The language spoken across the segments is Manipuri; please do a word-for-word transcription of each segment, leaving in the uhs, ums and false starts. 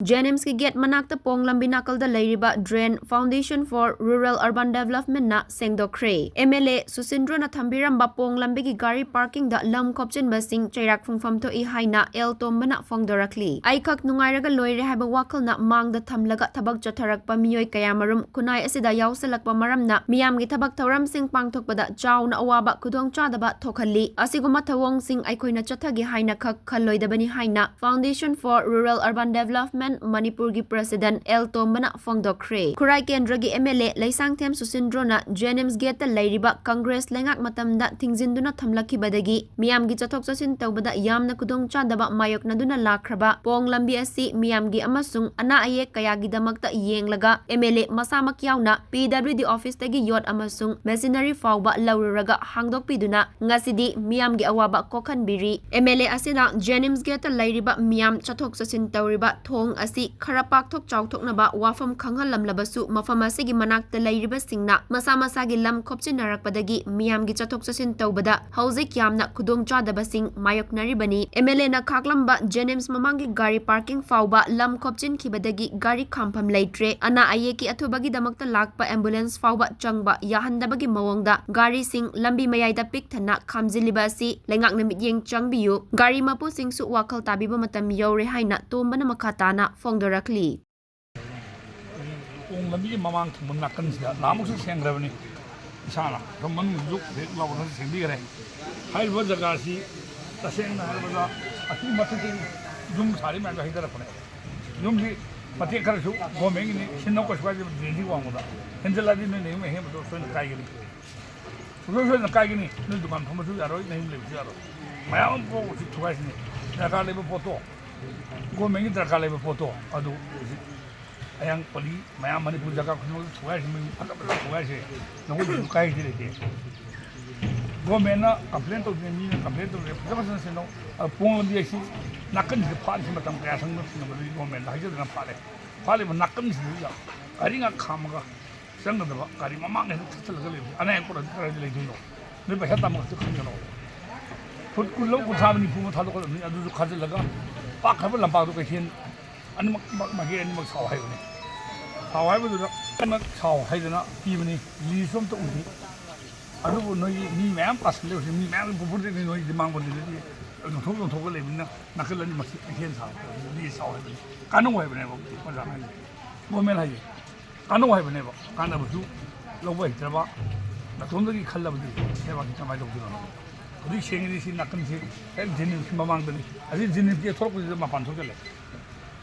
ꯖꯦꯅꯤꯝꯁꯀꯤ ꯒꯦꯠ ꯃꯅꯥꯛꯇ ꯄꯣꯡ ꯂꯝꯕꯤ ꯅꯥꯀꯜꯗ ꯂꯩꯔꯤꯕ drain Foundation for Rural Urban Developmentꯅ ꯁꯦꯡꯗꯣꯛꯈ꯭ꯔꯦ꯫ ꯑꯦꯝ ꯑꯦꯜ ꯑꯦ ꯁꯨꯁꯤꯟꯗ꯭ꯔꯣꯅ ꯊꯝꯕꯤꯔꯝꯕ ꯄꯣꯡ ꯂꯝꯕꯤꯒꯤ ꯒꯥꯔꯤ ꯄꯥꯔꯀꯤꯡꯗ ꯂꯝ ꯈꯣꯞꯆꯤꯟꯕꯁꯤꯡ ꯆꯩꯔꯥꯛ ꯐꯨꯝꯐꯝ ꯊꯣꯛꯏ ꯍꯥꯏꯅ ꯑꯦꯜ ꯇꯣꯝꯕꯅ ꯐꯣꯡꯗꯣꯔꯛꯂꯤ꯫ ꯑꯩꯈꯛ ꯅꯨꯡꯉꯥꯏꯔꯒ ꯂꯣꯏꯔꯦ ꯍꯥꯏꯕ ꯋꯥꯈꯜꯅ ꯃꯥꯡꯗ ꯊꯝꯂꯒ ꯊꯕꯛ ꯆꯠꯊꯔꯛꯄ ꯃꯤꯑꯣꯏ ꯀꯌꯥꯃꯔꯨꯝ ꯈꯨꯟꯅꯥꯏ ꯑꯁꯤꯗ ꯌꯥꯎꯁꯜꯂꯛꯄ ꯃꯔꯝꯅ ꯃꯤꯌꯥꯝꯒꯤ ꯊꯕꯛ ꯊꯧꯔꯝꯁꯤꯡ ꯄꯥꯡꯊꯣꯛꯄꯗ ꯆꯥꯎꯅ ꯑꯋꯥꯕ ꯈꯨꯗꯣꯡꯆꯥꯗꯕ ꯊꯣꯛꯍꯜꯂꯤ꯫ ꯑꯁꯤꯒꯨꯝꯕ ꯊꯧꯑꯣꯡꯁꯤꯡ ꯑꯩꯈꯣꯏꯅ ꯆꯠꯊꯒꯦ ꯍꯥꯏꯅ ꯈꯛ ꯈꯜꯂꯣꯏꯗꯕꯅꯤ ꯍꯥꯏꯅ Foundation for Rural Urban Development ꯃꯅꯤꯄꯨꯔꯒꯤ ꯄ꯭ꯔꯁꯤꯗꯦꯟ ꯑꯦꯜ ꯇꯣꯝꯕꯅ ꯐꯣꯡꯗꯣꯛꯈ꯭ꯔꯦ꯫ ꯈꯨꯔꯥꯏ ꯀꯦꯟꯗ꯭ꯔꯒꯤ ꯑꯦꯝ ꯑꯦꯜ ꯑꯦ ꯂꯩꯁꯥꯡꯊꯦꯝ ꯁꯨꯁꯤꯟꯗ꯭ꯔꯣꯅ ꯖꯦꯅꯤꯝꯁ ꯒꯦꯠꯇ ꯂꯩꯔꯤꯕ ꯀꯪꯒ꯭ꯔꯦꯁ ꯂꯩꯉꯥꯛ ꯃꯇꯝꯗ ꯊꯤꯡꯖꯤꯟꯗꯨꯅ ꯊꯝꯂꯛꯈꯤꯕꯗꯒꯤ ꯃꯤꯌꯥꯝꯒꯤ ꯆꯠꯊꯣꯛ ꯆꯠꯁꯤꯟ ꯇꯧꯕꯗ ꯌꯥꯝꯅ ꯈꯨꯗꯣꯡꯆꯥꯗꯕ ꯃꯥꯌꯣꯛꯅꯗꯨꯅ ꯂꯥꯛꯈ꯭ꯔꯕ ꯄꯣꯡ ꯂꯝꯕꯤ ꯑꯁꯤ ꯃꯤꯌꯥꯝꯒꯤ ꯑꯃꯁꯨꯡ ꯑꯅꯥ ꯑꯌꯦꯛ ꯀꯌꯥꯒꯤꯗꯃꯛꯇ ꯌꯦꯡꯂꯒ ꯑꯦꯝ ꯑꯦꯜ ꯑꯦ ꯃꯁꯥꯃꯛ ꯌꯥꯎꯅ ꯄꯤ ꯗꯕ꯭ꯂꯤꯎ ꯗꯤ ꯑꯣꯐꯤꯁꯇꯒꯤ ꯌꯣꯠ ꯑꯃꯁꯨꯡ ꯃꯦꯁꯤꯅꯔꯤ ꯐꯥꯎꯕ ꯂꯧꯔꯨꯔꯒ ꯍꯥꯡꯗꯣꯛꯄꯤꯗꯨꯅ ꯉꯁꯤꯗꯤ ꯃꯤꯌꯥꯝꯒꯤ ꯑꯋꯥꯕ ꯀꯣꯛꯍꯟꯕꯤꯔꯤ꯫ ꯑꯦꯝ ꯑꯦꯜ ꯑꯦ ꯑꯁꯤꯅ ꯖꯦꯅꯤꯝꯁ ꯒꯦꯠꯇ ꯂꯩꯔꯤꯕ ꯃꯤꯌꯥꯝ ꯆꯠꯊꯣꯛ ꯆꯠꯁꯤꯟ ꯇꯧꯔꯤꯕ ꯊꯣꯡ ꯑꯁꯤ ꯈꯔ ꯄꯥꯛꯊꯣꯛ ꯆꯥꯎꯊꯣꯛꯅꯕ ꯋꯥꯐꯝ ꯈꯪꯍꯜꯂꯝꯂꯕꯁꯨ, ꯃꯐꯝ ꯑꯁꯤꯒꯤ ꯃꯅꯥꯛꯇ ꯂꯩꯔꯤꯕꯁꯤꯡꯅ ꯃꯁꯥ ꯃꯁꯥꯒꯤ ꯂꯝ ꯈꯣꯞꯆꯤꯟꯅꯔꯛꯄꯗꯒꯤ ꯃꯤꯌꯥꯝꯒꯤ ꯆꯠꯊꯣꯛ ꯆꯠꯁꯤꯟ ꯇꯧꯕꯗ ꯍꯧꯖꯤꯛ ꯌꯥꯝꯅ ꯈꯨꯗꯣꯡꯆꯥꯗꯕꯁꯤꯡ ꯃꯥꯌꯣꯛꯅꯔꯤꯕꯅꯤ꯫ ꯑꯦꯝ ꯑꯦꯜ ꯑꯦꯅ ꯈꯥꯛꯂꯝꯕ ꯖꯦꯅꯤꯝꯁ ꯃꯃꯥꯡꯒꯤ ꯒꯥꯔꯤ ꯄꯥꯔꯀꯤꯡ ꯐꯥꯎꯕ ꯂꯝ ꯈꯣꯞꯆꯤꯟꯈꯤꯕꯗꯒꯤ ꯒꯥꯔꯤ ꯈꯥꯝꯐꯝ ꯂꯩꯇ꯭ꯔꯦ꯫ ꯑꯅꯥ ꯑꯌꯦꯛꯀꯤ ꯑꯊꯨꯕꯒꯤꯗꯃꯛꯇ ꯂꯥꯛꯄ ꯑꯦꯝꯕꯨꯂꯦꯟꯁ ꯐꯥꯎꯕ ꯆꯪꯕ ꯌꯥꯍꯟꯗꯕꯒꯤ ꯃꯑꯣꯡꯗ ꯒꯥꯔꯤꯁꯤꯡ ꯂꯝꯕꯤ ꯃꯌꯥꯏꯗ ꯄꯤꯛ ꯊꯟꯅ ꯈꯥꯝꯖꯤꯜꯂꯤꯕ ꯑꯁꯤ ꯂꯩꯉꯥꯛꯅ ꯃꯤꯠꯌꯦꯡ ꯆꯪꯕꯤꯌꯨ꯫ ꯒꯥꯔꯤ ꯃꯄꯨꯁꯤꯡꯁꯨ ꯋꯥꯈꯜ ꯇꯥꯕꯤꯕ ꯃꯇꯝ ꯌꯧꯔꯦ ꯍꯥꯏꯅ ꯇꯣꯝꯕꯅ ꯃꯈꯥ ꯇꯥꯅ ꯐꯣꯡꯗꯣꯔꯛꯂꯤ꯫ ꯄꯣꯡ ꯂꯝꯕꯤꯒꯤ ꯃꯃꯥꯡ ꯊꯪꯕ ꯅꯥꯀꯟꯁꯤꯗ ꯅꯍꯥꯟꯃꯨꯛꯁꯨ ꯁꯦꯡꯈ꯭ꯔꯕꯅꯤ꯫ ꯏꯁꯥꯅ ꯁꯣꯝ ꯃꯅꯨꯡꯗꯁꯨ ꯍꯦꯛ ꯂꯥꯎꯕꯗꯁꯨ ꯁꯦꯡꯕꯤꯈ꯭ꯔꯦ꯫ ꯍꯥꯏꯔꯤꯕ ꯖꯒꯥꯁꯤ ꯇꯁꯦꯡꯅ ꯍꯥꯏꯔꯕꯗ ꯑꯁꯤꯒꯤ ꯃꯊꯛꯇꯒꯤ ꯌꯨꯝ ꯁꯥꯔꯤ ꯃꯌꯥꯝꯗꯣ ꯍꯩꯊꯔꯛꯄꯅꯦ꯫ ꯌꯨꯝꯁꯤ ꯃꯇꯦꯛ ꯈꯔꯁꯨ ꯒꯣꯔꯃꯦꯟꯒꯤꯅꯤ, ꯁꯤꯟꯅꯧ, ꯀꯩꯁꯨ ꯀꯥꯏꯗꯦ꯫ ꯗ꯭ꯔꯦꯟꯁꯤ ꯋꯥꯡꯃꯗ ꯍꯦꯟꯖꯜꯂꯛꯑꯗꯤ ꯅꯣꯏ ꯅꯌꯨꯝ ꯑꯍꯦꯟꯕꯗꯣ ꯁꯣꯏꯅ ꯀꯥꯏꯒꯅꯤ꯫ ꯁꯨꯡꯁꯣꯏ ꯁꯣꯏꯗꯅ ꯀꯥꯏꯒꯅꯤ꯫ ꯅꯣꯏ ꯗꯨꯀꯥꯟ ꯐꯝꯕꯁꯨ ꯌꯥꯔꯣꯏ, ꯅꯌꯨꯝ ꯂꯩꯕꯁꯨ ꯌꯥꯔꯣꯏ꯫ ꯃꯌꯥꯝ ꯑꯃ ꯄꯣꯛꯄꯁꯤ ꯊꯨꯒꯥꯏꯁꯤꯅꯤ꯫ ꯗꯔꯀꯥꯔ ꯂꯩꯕ ꯄꯣꯠꯇꯣ, ꯒꯣꯔꯃꯦꯟꯒꯤ ꯗꯔꯀꯥꯔ ꯂꯩꯕ ꯄꯣꯠꯇꯣ ꯑꯗꯨ ꯍꯧꯖꯤꯛ ꯑꯌꯥꯡ ꯄꯜꯂꯤ ꯃꯌꯥꯝ ꯃꯅꯤꯄꯨꯔ ꯖꯒꯥ ꯈꯨꯗꯤꯡꯃꯛꯇ ꯊꯨꯒꯥꯏꯔꯤꯁꯤ, ꯃꯌꯨꯝ ꯐꯖ ꯐꯖꯕ ꯊꯨꯒꯥꯏꯔꯤꯁꯦ꯫ ꯅꯈꯣꯏꯒꯤꯁꯨ ꯀꯥꯏꯔꯤꯁꯤ ꯂꯩꯇꯦ꯫ ꯒꯣꯔꯃꯦꯟꯅ ꯀꯝꯄ꯭ꯂꯦꯟ ꯇꯧꯗꯦ, ꯃꯤꯅ ꯀꯝꯄ꯭ꯂꯦꯟ ꯇꯧꯗꯦ꯫ ꯐꯖ ꯐꯖꯅ ꯁꯦꯝꯅꯧ꯫ ꯑꯗꯨ ꯄꯣꯡ ꯂꯝꯕꯤ ꯑꯁꯤ ꯅꯥꯀꯟꯁꯤꯗ ꯐꯥꯠꯂꯤꯁꯤ ꯃꯇꯝ ꯀꯌꯥ ꯆꯪꯕꯅꯣ ꯊꯤꯡꯉꯕꯗꯒꯤ ꯒꯣꯔꯃꯦꯟꯗ ꯍꯥꯏꯖꯗꯅ ꯐꯥꯠꯂꯦ꯫ ꯐꯥꯠꯂꯤꯕ ꯅꯥꯀꯟꯁꯤꯗꯩꯗ ꯒꯥꯔꯤ ꯉꯥꯛ ꯈꯥꯝꯃꯒ ꯆꯪꯒꯗꯕ ꯒꯥꯔꯤ ꯃꯃꯥꯡ ꯍꯦꯛꯇ ꯊꯠꯆꯜꯂꯒ ꯂꯩꯕꯁꯦ ꯑꯅꯥ ꯑꯌꯦꯛ ꯄꯨꯔꯛꯑꯗꯤ ꯀꯗꯥꯏꯗ ꯂꯩꯗꯣꯏꯅꯣ? ꯅꯣꯏ ꯄꯩꯁꯥ ꯇꯥꯟꯕ ꯈꯛꯇ ꯈꯟꯒꯅꯣ꯫ ꯐꯨꯠ ꯀꯨꯟ ꯂꯧ, ꯀꯨꯟꯊ꯭ꯔꯥ ꯅꯤꯐꯨ ꯑꯃ ꯊꯥꯗꯣꯛꯀꯗꯕꯅꯤ꯫ ꯑꯗꯨꯁꯨ ꯈꯥꯖꯤꯜꯂꯒ ꯄꯥꯛꯈ꯭ꯔꯕ ꯂꯝꯄꯥꯛꯇꯣ ꯀꯩꯊꯦꯜ ꯑꯅꯤꯃꯛ ꯃꯥ- ꯃꯥꯒꯤ ꯑꯅꯤꯃꯛ ꯁꯥꯎ ꯍꯥꯏꯕꯅꯤ꯫ ꯁꯥꯎ ꯍꯥꯏꯕꯗꯨꯗ ꯑꯅꯤꯃꯛ ꯁꯥꯎ ꯍꯥꯏꯗꯅ ꯄꯤꯕꯅꯤ꯫ ꯂꯤꯁꯨ ꯑꯝꯇ ꯎꯗꯦ꯫ ꯑꯗꯨꯕꯨ ꯅꯣꯏꯒꯤ ꯃꯤ ꯃꯌꯥꯝ ꯄꯥꯁꯜꯂꯦ ꯍꯧꯖꯤꯛ, ꯃꯤ ꯃꯌꯥꯝꯒꯤ property ꯅꯣꯏ ꯗꯤꯃꯥꯡ ꯕꯟꯗꯤꯗꯗꯤ ꯌꯣꯟꯊꯣꯛ ꯌꯣꯟꯊꯣꯛꯑꯒ ꯂꯩꯕꯅꯤꯅ ꯅꯥꯀꯜ ꯑꯅꯤꯃꯛꯁꯤ ꯀꯩꯊꯦꯜ ꯁꯥꯕ ꯂꯤꯁ ꯁꯥꯎ ꯍꯥꯏꯕꯅꯤ꯫ ꯀꯥꯟꯅꯧ ꯍꯥꯏꯕꯅꯦꯕ ꯑꯣꯖꯥ ꯍꯥꯏꯁꯦ, ꯒꯣꯔꯃꯦꯟ ꯍꯥꯏꯁꯦ꯫ ꯀꯥꯟꯅꯧ ꯍꯥꯏꯕꯅꯦꯕ꯫ ꯀꯥꯟꯅꯕꯁꯨ ꯂꯧꯕ ꯍꯩꯇ꯭ꯔꯕ, ꯅꯇꯣꯝꯗꯒꯤ ꯈꯜꯂꯕꯗꯤ ꯂꯩꯕꯥꯛꯁꯤ ꯀꯃꯥꯏꯅ ꯇꯧꯗꯣꯏꯅꯣ? ꯍꯧꯖꯤꯛ ꯁꯦꯡꯉꯤꯗꯤ ꯁꯤ ꯅꯥꯀꯟꯁꯤ ꯍꯦꯛ ꯖꯦꯅꯤꯝꯁꯀꯤ ꯃꯃꯥꯡꯗꯅꯤ꯫ ꯑꯁꯤ ꯖꯦꯅꯤꯝꯁꯀꯤ ꯊꯣꯛꯂꯛꯄꯁꯤꯗ ꯃꯄꯥꯟ ꯊꯣꯛꯆꯜꯂꯦ꯫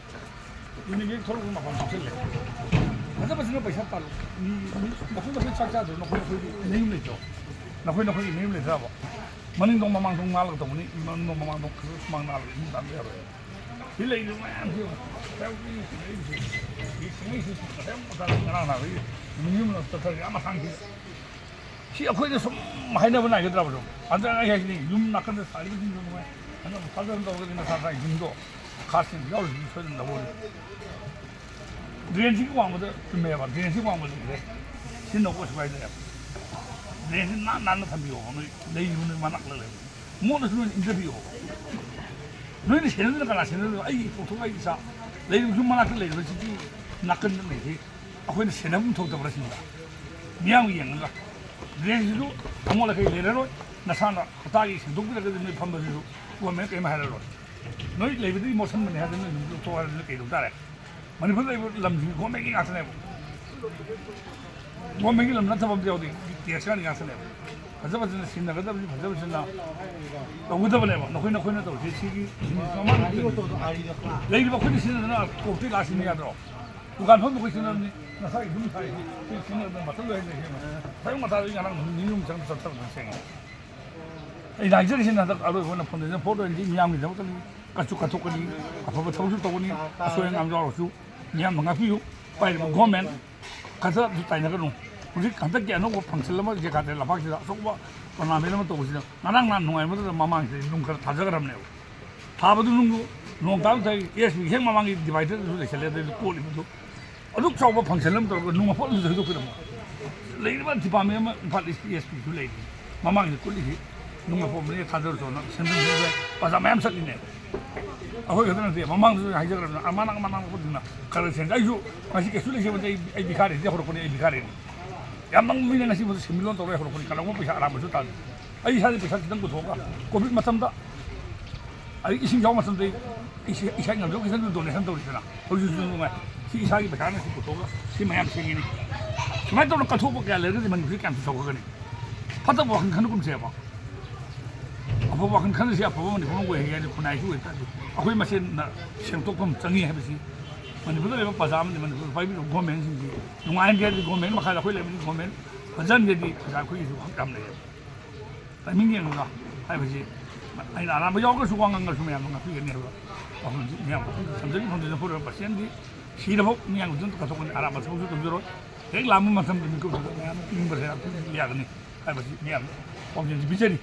ꯖꯦꯅꯤꯝꯁꯀꯤ ꯊꯣꯛꯂꯛꯄ ꯃꯄꯥꯟ ꯊꯣꯛꯆꯜꯂꯦ꯫ ꯐꯖ ꯐꯖꯅ ꯄꯩꯁꯥ ꯇꯥꯜꯂꯨ꯫ ꯃꯤ, ꯃꯤ, ꯅꯈꯣꯏ ꯅꯈꯣꯏ ꯆꯥꯛ ꯆꯥꯗ꯭ꯔꯣ? ꯅꯈꯣꯏ ꯅꯈꯣꯏꯒꯤ ꯅꯌꯨꯝ ꯂꯩꯇ꯭ꯔꯣ? ꯅꯈꯣꯏ ꯅꯈꯣꯏꯒꯤ ꯅꯌꯨꯝ ꯂꯩꯇ꯭ꯔꯕ? ꯃꯅꯤꯡꯗꯣꯡ ꯃꯃꯥꯡꯗꯣꯡ ꯉꯥꯜꯂꯒ ꯇꯧꯕꯅꯤ꯫ ꯃꯅꯤꯡꯗꯣꯡ ꯃꯃꯥꯡꯗꯣꯡ ꯈꯔ ꯁꯨꯃꯥꯡ ꯉꯥꯜꯂꯒ ꯏꯃꯨꯡ ꯇꯥꯟꯕ ꯌꯥꯔꯣꯏ꯫ ꯁꯤ ꯂꯩꯔꯤꯕ ꯃꯌꯥꯝꯁꯤ ꯌꯦꯡꯉꯨ꯫ ꯁꯤ ꯂꯩꯔꯤꯁꯤ, ꯁꯤ ꯁꯤꯡꯉꯩꯁꯤ ꯉꯁꯥꯏ ꯃꯇꯥꯗ ꯉꯔꯥꯡ ꯅꯍꯥꯟꯗꯒꯤ ꯃꯤꯅꯤꯃꯝ ꯇꯠꯊꯔꯤ ꯑꯥ ꯃꯁꯥꯡꯁꯤꯗ꯫ ꯁꯤ ꯑꯩꯈꯣꯏꯅ ꯁꯨꯝ ꯍꯥꯏꯅꯕ ꯅꯥꯏꯒꯗ꯭ꯔꯕ ꯁꯨꯝ? ꯑꯗꯨꯅ ꯑꯩ ꯍꯥꯏꯁꯤꯅꯤ, ꯌꯨꯝ ꯅꯥꯀꯟꯗ ꯁꯥꯔꯤꯕꯁꯤꯡꯗꯣ ꯅꯨꯡꯉꯥꯏ꯫ ꯑꯗꯨꯅ ꯊꯥꯖꯅ ꯇꯧꯔꯒꯗꯤ ꯅꯁꯥ ꯅꯁꯥꯒꯤ ꯌꯨꯝꯗꯣ ꯈꯥꯁꯤꯡ ꯌꯥꯎꯔꯤꯁꯤꯡꯗꯣ ꯁꯣꯏꯗꯅ ꯂꯧꯍꯧꯔꯅꯤ꯫ ꯗ꯭ꯔꯦꯟꯁꯤꯒꯤ ꯋꯥꯡꯃꯗ ꯆꯨꯝꯃꯦꯕ, ꯗ꯭ꯔꯦꯟꯁꯤꯒꯤ ꯋꯥꯡꯃꯗ ꯂꯩꯔꯦ꯫ ꯁꯤꯖꯤꯟꯅꯧꯕ ꯀꯩꯁꯨ ꯀꯥꯏꯗꯦꯕ꯫ ꯗ꯭ꯔꯦꯟꯁꯤ ꯅꯥꯟ ꯅꯥꯟꯅ ꯊꯝꯕꯤꯌꯣꯕ, ꯅꯣꯏ ꯂꯩꯔꯤꯕ ꯅꯣꯏ ꯃꯅꯥꯛ ꯅꯛ ꯂꯩꯕ꯫ ꯃꯣꯠꯂꯁꯨ ꯅꯣꯏꯅ ꯏꯟꯖꯕꯤꯌꯣꯕ꯫ ꯅꯣꯏꯅ ꯁꯦꯟꯅꯗꯅ ꯀꯅꯥ ꯁꯦꯟꯅꯗꯣꯏꯅꯣ? ꯑꯩꯒꯤ ꯇꯣꯛꯊꯣꯛ ꯑꯩꯒꯤ ꯏꯆꯥ ꯂꯩꯔꯤꯕ ꯌꯨꯝ ꯃꯅꯥꯛꯇ ꯂꯩꯔꯤꯕꯁꯤꯗꯤ ꯅꯥꯀꯟꯗ ꯂꯩꯔꯤ꯫ ꯑꯩꯈꯣꯏꯅ ꯁꯦꯟꯅꯐꯝ ꯊꯣꯛꯇꯕ꯭ꯔꯥ ꯁꯤꯅꯤꯗ? ꯃꯤꯌꯥꯝꯒꯤ ꯌꯦꯡꯉꯒ ꯗ꯭ꯔꯦꯟꯁꯤꯁꯨ ꯑꯃꯣꯠ ꯑꯀꯥꯏ ꯂꯩꯔꯔꯣꯏ꯫ ꯅꯁꯥꯅ ꯍꯞꯇꯥꯒꯤ ꯁꯦꯡꯗꯣꯛꯄꯤꯔꯒꯗꯤ ꯅꯣꯏ ꯐꯝꯕꯁꯤꯁꯨ ꯒꯣꯔꯃꯦꯟ ꯀꯔꯤꯝ ꯍꯥꯏꯔꯔꯣꯏ꯫ ꯅꯣꯏ ꯂꯩꯕꯗꯨꯗꯤ ꯃꯣꯠꯁꯟꯕꯅꯦ ꯍꯥꯏꯗꯅ ꯅꯣꯏ ꯌꯨꯝꯗ ꯊꯣꯛꯑꯣ ꯍꯥꯏꯔꯗꯤ ꯅꯣꯏ ꯀꯩꯗꯧ ꯇꯥꯔꯦ? ꯃꯅꯤꯄꯨꯔꯗ ꯂꯩꯕ ꯂꯝꯁꯤꯡ ꯒꯣꯔꯃꯦꯟꯒꯤ ꯉꯥꯛꯇꯅꯦꯕ꯫ ꯒꯣꯔꯃꯦꯟꯒꯤ ꯂꯝ ꯅꯠꯇꯕ ꯑꯝꯇ ꯌꯥꯎꯗꯦ, ꯇꯦꯛꯁ ꯉꯥꯛꯇꯅꯦꯕ꯫ ꯐꯖ ꯐꯖꯅ ꯁꯤꯖꯤꯟꯅꯒꯗꯕꯅꯤ, ꯐꯖ ꯐꯖꯅ ꯇꯧꯒꯗꯕꯅꯦꯕ꯫ ꯅꯈꯣꯏ ꯅꯈꯣꯏꯅ ꯇꯧꯔꯤꯁꯦ ꯁꯤꯒꯤ ꯃꯃꯥꯡ ꯂꯩꯔꯤꯕ ꯑꯩꯈꯣꯏꯅ ꯁꯤꯖꯤꯟꯅꯗꯅ ꯀꯣꯛꯇꯤ ꯂꯥꯛ ꯁꯤꯟꯕ ꯌꯥꯗ꯭ꯔꯣ? ꯗꯨꯀꯥꯟ ꯐꯝꯕ ꯑꯩꯈꯣꯏ ꯁꯤꯖꯤꯟꯅꯕꯅꯤ, ꯅꯁꯥꯒꯤ ꯌꯨꯝ ꯁꯥꯔꯤꯁꯤ ꯁꯤ ꯁꯤꯖꯤꯟꯅꯗꯅ ꯃꯊꯛ ꯂꯣꯏ ꯍꯩꯅ ꯁꯦꯝꯃꯦ꯫ ꯊꯕꯛ ꯃꯇꯥꯗ ꯉꯔꯥꯡ ꯅꯨꯃꯤꯠ ꯅꯤꯅꯤ ꯍꯨꯝꯅꯤ ꯆꯪ ꯆꯠꯊꯕꯅꯤ ꯁꯦꯡꯉꯦ꯫ ꯑꯩꯅ ꯍꯥꯏꯖꯔꯤꯁꯤꯅ ꯍꯟꯗꯛ ꯑꯔꯣꯏꯕ ꯑꯣꯏꯅ ꯐꯥꯎꯟꯗꯦꯁꯟ ꯐꯣꯔ ꯇ꯭ꯋꯦꯟꯇꯤ ꯃꯤꯌꯥꯝꯒꯤꯗꯃꯛꯇꯅꯤ꯫ ꯀꯠꯁꯨ ꯀꯠꯊꯣꯛꯀꯅꯤ, ꯑꯐꯕ ꯊꯕꯛꯁꯨ ꯇꯧꯒꯅꯤ, ꯑꯁꯣꯏ ꯑꯉꯥꯝ ꯌꯥꯎꯔꯁꯨ ꯃꯤꯌꯥꯝꯅ ꯉꯥꯛꯄꯤꯌꯨ꯫ ꯄꯥꯏꯔꯤꯕ ꯒꯣꯔꯃꯦꯟ ꯈꯛꯇꯁꯨ ꯇꯥꯏꯅꯒꯅꯨ꯫ ꯍꯧꯖꯤꯛ ꯍꯟꯗꯛꯀꯤ ꯑꯅꯧꯕ ꯐꯪꯁꯟ ꯑꯃ ꯖꯦꯀꯥꯇꯦ ꯂꯝꯄꯥꯛꯁꯤꯗ ꯑꯆꯧꯕ ꯇꯣꯔꯅꯥꯃꯦꯟ ꯑꯃ ꯇꯧꯕꯁꯤꯗ ꯉꯔꯥꯡ ꯅꯍꯥꯟ ꯅꯨꯡꯉꯥꯏꯃꯟꯗꯅ ꯃꯃꯥꯡꯁꯤꯗ ꯅꯨꯡ ꯈꯔ ꯊꯥꯖꯈ꯭ꯔꯕꯅꯦꯕ꯫ ꯊꯥꯕꯗꯨ ꯅꯨꯡꯗꯨ ꯅꯣꯡ ꯇꯥꯕ ꯃꯇꯝꯗ ꯑꯦꯁ ꯄꯤ ꯍꯦꯛ ꯃꯃꯥꯡꯒꯤ ꯗꯤꯚꯥꯏꯗꯔꯗꯁꯨ ꯂꯩꯁꯜꯂꯦ, ꯑꯗꯩꯗꯤ ꯀꯣꯠꯂꯤꯕꯗꯨ ꯑꯗꯨꯛ ꯆꯥꯎꯕ ꯐꯪꯁꯟ ꯑꯃ ꯇꯧꯔꯒ ꯅꯨꯡ ꯑꯐꯣꯠ ꯑꯗꯨꯁꯨ ꯍꯩꯗꯣꯛꯄꯤꯔꯝꯃꯣ꯫ ꯂꯩꯔꯤꯕ ꯗꯤꯄꯥꯔꯠꯃꯦꯟ ꯑꯃ ꯏꯝꯐꯥꯜ ꯏꯁꯀꯤ ꯑꯦꯁ ꯄꯤꯁꯨ ꯂꯩꯔꯤ, ꯃꯃꯥꯡꯗ ꯀꯨꯠꯂꯤꯁꯤ ꯅꯨꯡ ꯑꯐꯣꯠ ꯑꯃ ꯊꯥꯗꯔꯁꯨꯅ ꯁꯦꯟꯗ꯭ꯔꯥ ꯄꯩꯁꯥ ꯃꯌꯥꯝ ꯆꯠꯂꯤꯅꯦꯕ꯫ ꯑꯩꯈꯣꯏ ꯈꯛꯇ ꯅꯠꯇꯦ, ꯃꯃꯥꯡꯗꯁꯨ ꯍꯥꯏꯖꯈ꯭ꯔꯕꯅꯤꯅ, ꯑꯃꯅ ꯑꯃꯅ ꯈꯨꯗꯤꯡꯅ ꯈꯔ ꯁꯦꯟ, ꯑꯩꯁꯨ ꯉꯁꯤ ꯀꯩꯁꯨ ꯂꯩꯖꯕ ꯅꯠꯇꯦ, ꯑꯩ, ꯑꯩ ꯚꯤꯈꯥꯔꯤꯗꯒꯤ ꯍꯧꯔꯛꯄꯅꯦ, ꯑꯩ ꯚꯤꯈꯥꯔꯤꯅꯤ꯫ ꯌꯥꯝ ꯅꯪꯕ ꯃꯤꯅ ꯉꯁꯤ ꯐꯥꯎꯗ ꯁꯦꯟꯃꯤꯠꯂꯣꯟ ꯇꯧꯔꯒ ꯍꯧꯔꯛꯄꯅꯤ, ꯀꯅꯥꯒꯨꯝꯕ ꯄꯩꯁꯥ ꯑꯔꯥꯟꯕꯁꯨ ꯇꯥꯟꯗꯦ꯫ ꯑꯩ ꯏꯁꯥꯗꯤ ꯄꯩꯁꯥ ꯈꯤꯇꯪ ꯄꯨꯊꯣꯛꯑꯒ, ꯀꯣꯚꯤꯗ ꯃꯇꯝꯗ ꯑꯩ ꯏꯁꯤꯡ ꯌꯥꯎꯕ ꯃꯇꯝꯗ ꯑꯩ ꯏꯁꯥ, ꯏꯁꯥ ꯉꯝꯖꯕ ꯈꯤꯇꯪ ꯗꯣꯅꯦꯁꯟ ꯇꯧꯔꯤꯗꯅ, ꯍꯧꯖꯤꯛꯁꯨ ꯅꯨꯡꯉꯥꯏ꯫ ꯁꯤ ꯏꯁꯥꯒꯤ ꯄꯩꯁꯥꯅ ꯁꯤ ꯄꯨꯊꯣꯛꯑꯒ ꯁꯤ ꯃꯌꯥꯝ ꯁꯦꯝꯒꯅꯤ꯫ ꯁꯨꯃꯥꯏꯅ ꯇꯧꯗꯅ ꯀꯠꯊꯣꯛꯄ ꯀꯌꯥ ꯂꯩꯔꯒꯗꯤ ꯃꯅꯤꯄꯨꯔꯁꯤ ꯀꯌꯥꯝ ꯆꯥꯎꯈꯠꯀꯅꯤ? ꯐꯠꯇꯕ ꯋꯥꯈꯜ ꯈꯟꯒꯨꯝꯁꯦꯕ꯫ ꯑꯐꯕ ꯋꯥꯈꯜ ꯈꯟꯗꯁꯤ ꯑꯐꯕ ꯃꯅꯤꯄꯨꯔ ꯑꯃ ꯑꯣꯏꯍꯟꯒꯦ ꯍꯥꯏꯗꯤ ꯈꯨꯟꯅꯥꯏꯁꯨ ꯑꯣꯏꯇꯥꯔꯗꯤ ꯑꯩꯈꯣꯏ ꯃꯁꯦꯟꯅ ꯁꯦꯝꯗꯣꯛꯐꯝ ꯆꯪꯉꯤ ꯍꯥꯏꯕꯁꯤ ꯃꯅꯤꯄꯨꯔꯗ ꯂꯩꯕ ꯄ꯭ꯔꯖꯥ ꯑꯃꯗꯤ ꯃꯅꯤꯄꯨꯔ ꯄꯥꯏꯕꯤꯔꯤꯕ ꯒꯣꯔꯃꯦꯟꯁꯤꯡꯁꯤ ꯅꯨꯡꯉꯥꯏꯍꯟꯒꯦ ꯍꯥꯏꯔꯗꯤ ꯒꯣꯔꯃꯦꯟ ꯃꯈꯥꯗ ꯑꯩꯈꯣꯏ ꯂꯩꯕꯅꯤ, ꯒꯣꯔꯃꯦꯟ ꯐꯖꯍꯟꯒꯦꯗꯤ ꯄ꯭ꯔꯖꯥ ꯑꯩꯈꯣꯏꯒꯤꯁꯨ ꯍꯛ ꯌꯥꯝ ꯂꯩꯌꯦꯕ꯫ ꯇꯥꯏꯃꯤꯡ ꯌꯦꯡꯉꯒ ꯍꯥꯏꯕꯁꯤ ꯑꯩꯅ ꯑꯔꯥꯟꯕ ꯌꯥꯎꯔꯒꯁꯨ ꯋꯥ ꯉꯥꯡꯉꯁꯨ ꯃꯌꯥꯝꯅ ꯉꯥꯛꯄꯤꯒꯅꯤ ꯍꯥꯏꯕ ꯋꯥꯐꯝꯁꯤ ꯃꯌꯥꯝ ꯊꯝꯖꯔꯤ꯫ ꯐꯝꯖꯤꯟꯅ ꯐꯨꯔꯕ ꯄꯥꯔꯁꯦꯟꯗꯤ ꯁꯤꯗꯐꯥꯎ ꯃꯤꯌꯥꯝꯒꯤ ꯃꯇꯨꯡꯗ ꯀꯠꯊꯣꯛꯀꯅꯤ, ꯑꯔꯥꯟꯕ ꯊꯕꯛꯁꯨ ꯇꯧꯖꯔꯣꯏ꯫ ꯍꯦꯛ ꯂꯥꯝꯕ ꯃꯇꯝꯗ ꯃꯤꯀꯨꯞ ꯊꯣꯛꯂꯛꯄ ꯃꯌꯥꯝꯅ ꯄꯤꯅꯤꯡꯕꯁꯦ ꯌꯥꯝ ꯄꯤꯕ ꯌꯥꯒꯅꯤ ꯍꯥꯏꯕꯁꯤ ꯃꯤꯌꯥꯝ ꯄꯥꯎꯖꯦꯜꯁꯤ ꯄꯤꯖꯔꯤ꯫